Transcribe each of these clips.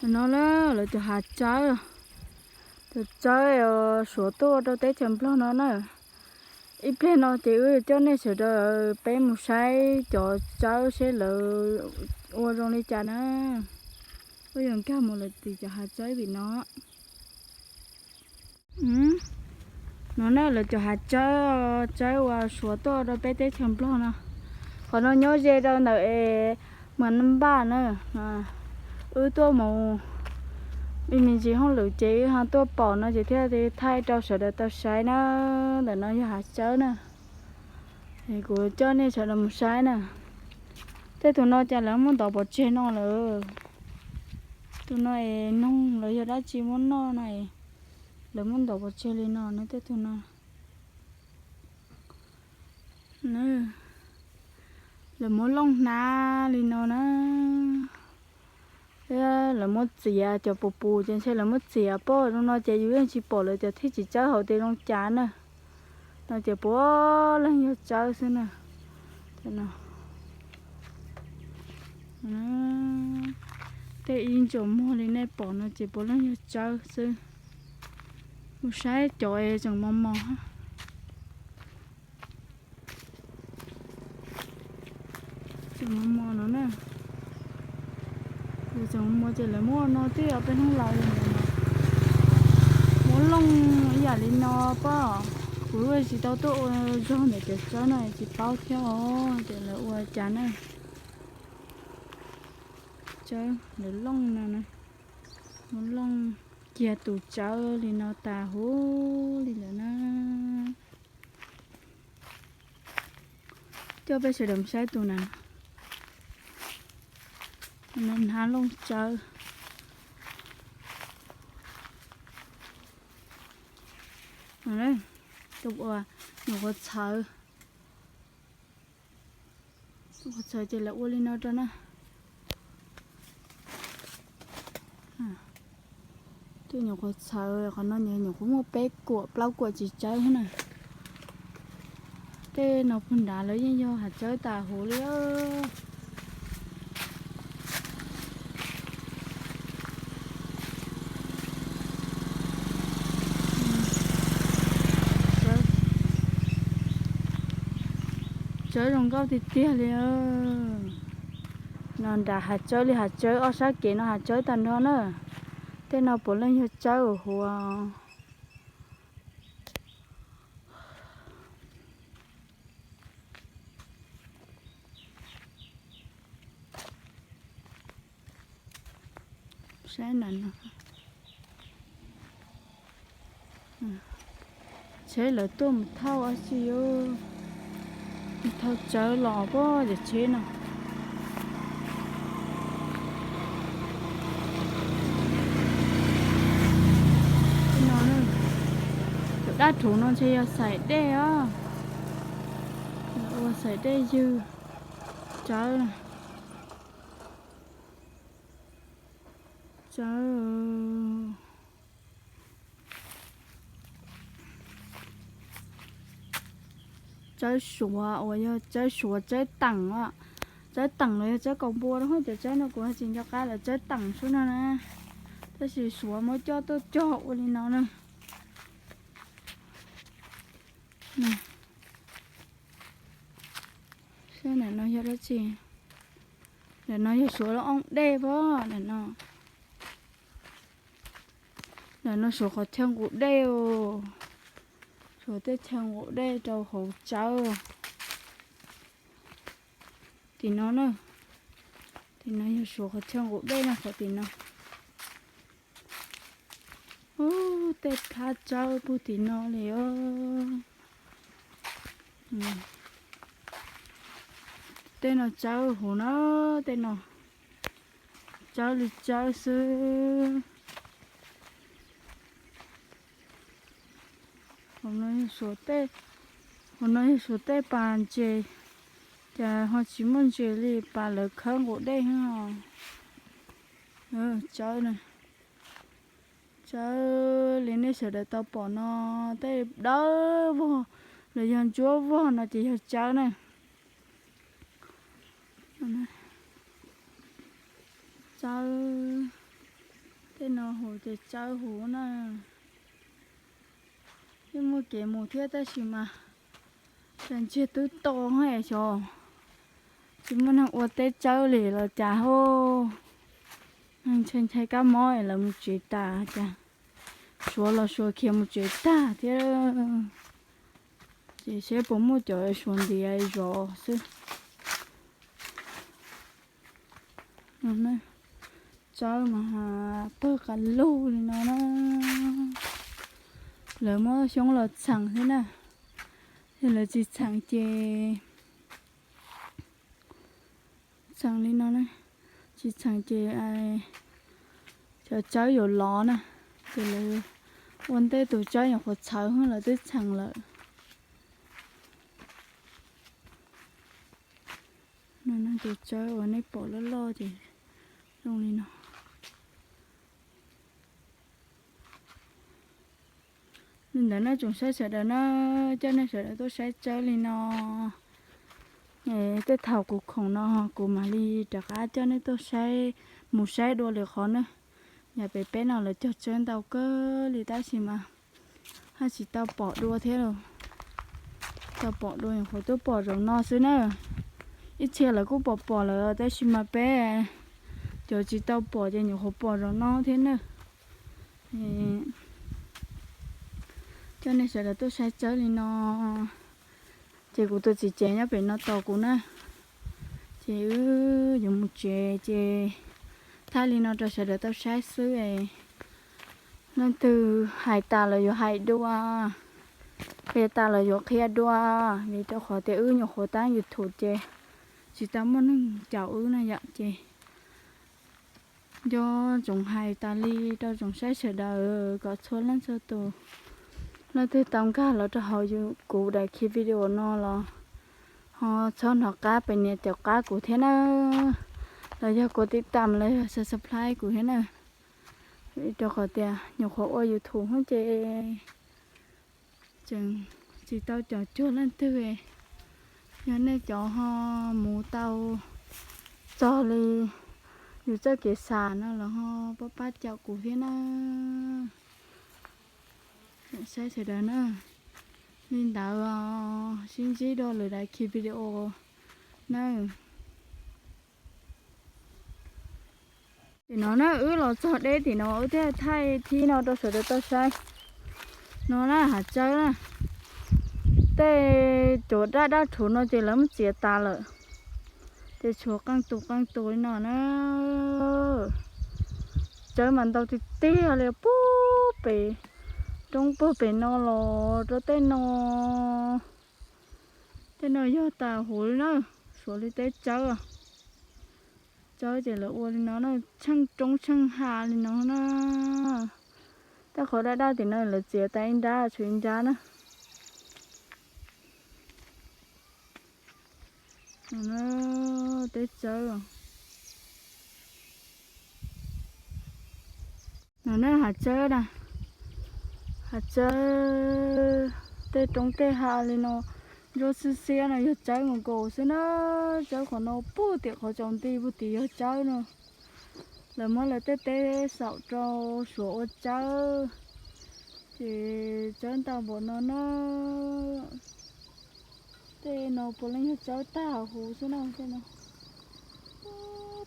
No na, lawv cov hav tsawb, cov tsawb uas suav tuaj rau teb chaws Nplog no na. Ib pliag no ces wb coj nej sawv daws peb mus saib cov tsawb seb lawv ua zoo li cas na. Wb yuav nkag mus lawv tim cov hav tsawb tim no. No na lawv cov hav tsawb, tsawb uas suav tuaj rau peb teb chaws Nplog no. Qhov no nyob ze rau ntawm es Mas Npaj na. Wb tuaj mus ib me ntsis hauj lwm ces wb ho tuaj pom no ces thiaj li thaij rau sawv daws tau saib na. Ntawm no yog hav tsawb na. Es kuv coj nej sawv daws mus saib na. Tej tus no cas lawv muab ntov pov tseg no lawm. Tus no es noog los yog dab tsi muab noj no es lawv muab ntov pov tseg li no na tej tus no. Lawv muab looj hnav li no na. Thiab lawv muab txiav cov puv puv ces ntshe lawv muab txiav pob zoo no ces yus yeej tsis pom lawv cov thij txiv tsawb hauv tias zoo cas na. No ces puav leej yog tsawb xwb na. Tej ib ntsuas muag li nej pom no ces puav leej yog tsawb xwb. Mus saib cov es tseem mos mos. Tseem mos mos no na. Tseem mos mos ces lawv muab ua no twb yog peb hnub laus li no. Muab looj ib yam li no pob. Kuv tsis tau tuaj ua zog ntawm cov tsawb no tsis paub thiab os tias lawv ua cas na. Tsawb lawv looj no na. Muab looj kiag tus tsawb li no tas huv li lawm na. Coj peb sawv daws mus saib tus na. Hnav looj tsawb. Tus ua nyuam qhuav txhawv. Tus qhuav txhawv ces lawv ua li no rau na. Tus nyuam qhuav txhawv qhov no nyuam qhuav muaj peb kuam plaub kuam txiv tsawb na. Tej no puag nrad lawv yeej yog hav tsawb tas huv li. Tsawb zoo nkauj tiag tiag li. No nrad hav tsawb li hav tsawb ob sab kev no hav tsawb tag nrho na. Tej no puav leej yog tsawb huv. Saib na no. Tsheb lawv tuaj mus thauj dab tsi, mus thauj tsawb los puag cov tsheb no. Cov dab rhuv no ntshe yog xaim dej os. Ua xaim dej ywg. Tsawb, tsawb, tsawb suav uas yog tsawb suav tsawb teem os. Tsawb teem los yog tsawb kaus npua rau hauv cov tsawb no kuv tsis nco qab lawv tsawb teem xwb no na. Tab sis suav muab coj tuaj cog ua li no na. Saib ntawm no yog dab tsi? Ntawm no yog suav lub oob dej pab ntawm no. Ntawm no suav qhov chaw nqus dej os. Suav tej chaw nqus dej rau hauv tsawb. Tim no na, tim no yog suav qhov chaw nqus dej no qhov tim no. Ub, tej thab tsawb puag tim no li os. Tej no tsawb huv na, tej no tsawb li tsawb xwb. Hauv no yog suav tej, hauv no yog suav tej pas ntses, cas ho tsis muaj ntses li pas lawv khawb nqus dej. Tsawb, tsawb li nej sawv daws tau pom no, tej dawb vog los yog ntsuab vog no ces yog tsawb na. Tsawb, Ces tsawb huv na, yeej muaj kev mus thiab tab sis mas cas ntsiag twb to xyov, tsis muaj neeg ua teb tsawb li los cas ho. Neeg ntshai ntshai kab mob es lawv mus tsev tas cas, Suav los Suav khiav mus tsev tag thiab. Ces seb puas muaj cov Suav ntiav zov xwb. Tsawb mas pawg qas lug li no na. Lawv muab xyoob los txheem xwb na, yog lawv tsis txheem ces, txheem li no na, tsis txheem ces cov tsawb yuav lov na, ces lawv ua ntej tus tsawb nyuam qhuav txhawv lawv twb txheem lawm. Tus tsawb uas nej pom loj loj ces zoo li no. Li ntawd no tsoom saib sawv daws na, coj nej sawv daws tuaj saib tsawb li no. Tej thaum kuv khoom no kuv mam li rov qab coj nej tuaj saib, mus saib dua lwm qhov na. Yam pem peb no lawv cog tsawb ntau kawg li tab sis mas haj tsis tau pom dua thiab los, tau pom dua nyuam qhuav tuaj pom zaum no xwb na. Ib txhia lawv kuj pom pom lawm tab sis mas peb cov tsis tau pom ces nyuam qhuav pom zaum no thiab na. Coj nej sawv daws tuaj saib tsawb li no. Ces kuv tus txiv ces nyob pem no tos kuv na. Ces wb yuav mus tsev ces thaij li no rau sawv daws tau saib xwb. Leej twg hais tas los yuav hais dua, qhia tas los yuav qhia dua, vim rau qhov tias wb nyuam qhuav tab YouTube ces tsis tau muaj neeg caum wb na yom ces nco ntsoov hais tas li rau tsoom saib sawv daws kom txhua leej txhua tus, leej twg tau nkag los rau hauv kuv daim khi video no los ho txhob hnov qab pem nias caum qab kuv thiab na, los yog kuv tib tam los yog subscribe kuv thiab na, vim rau qhov tias nyuam qhuav ua YouTube ces tseem tsis tau caum cuag leej twg. Yog nej cov ho mus tau txog li yus txoj kev xav no los ho pab pab caum kuv thiab na. Saib sawv daws na, li ntawd sib ntsib dua lwm daim khi video na. Tim no na wb los txog deb tim no wb thiaj thaij thib no rau sawv daws tau saib. No na hav tsawb na, tej cov daj daj rhuv no ces lawv muab txiav tas lawm, ces tshuav qee tus qee tus li no na. Tsawb mas ntau tiag tiag li, puag pem roob puag pem no los rau tej no, tej no yog tas huv li na, suav li teb tsawb. Tsawb ces lawv ua li no na, tsheej roob tsheej hav li no na. Tej qhov daj daj tim no lawv txiav tas ib nrab tshuav ib nrab na. Teb tsawb. No na hav tsawb na, hav tsawb, tej roob tej hav li no, ntsuab xiab xiab no yog tsawb nkaus nkaus xwb na. Tsawb qhov no puag tim qhov tsaus nti puag tim yog tsawb no. Lawv muab lawv tej teb xaum rau suav ua tsawb, ces tsawb ntau npaum no na. Tej no puav leej yog tsawb tag huv xwb na, tej no.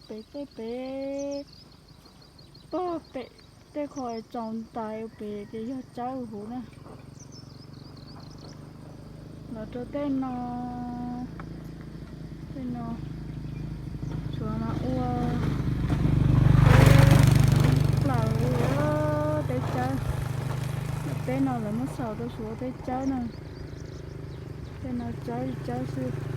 Pem tej pem, pog pem tej qhov tsaus ntais pem ces yog tsawb huv na. Los rau tej no, tej no suav mas ua plaws li teb tsawb. Teb no lawv muab xaum rau suav ua teb tsawb na. Tej no tsawb li tsawb xwb.